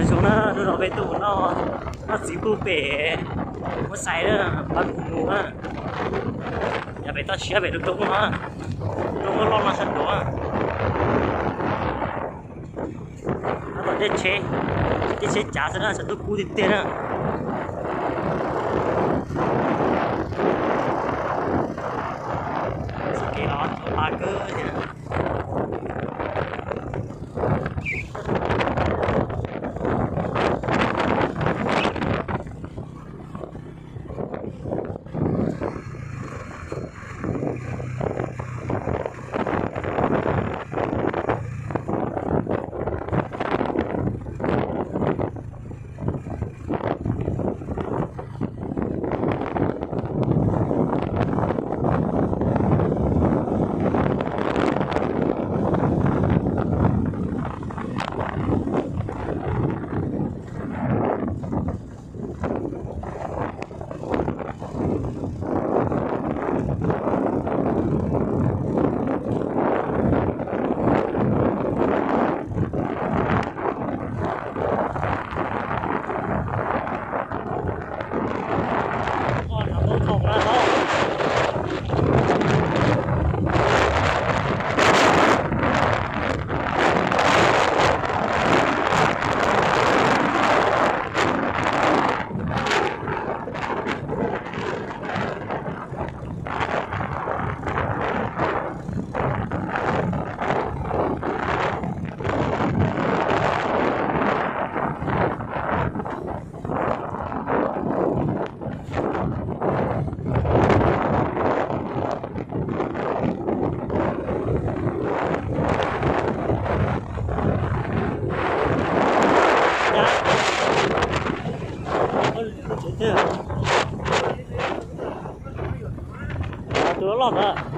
Zoo na, hnub no peb tuaj mus noj, noj txiv pub pem muab xais na, pab mus mus na. Yog pem toj siab pem lub roob no, roob loj no sab nraud. Tab tom caij tsheb, caij tsheb cav xwb na, tshav ntuj kub tiag tiag na. Txoj kev los txaus pa kawg thiab. Tus loj loj ntawd.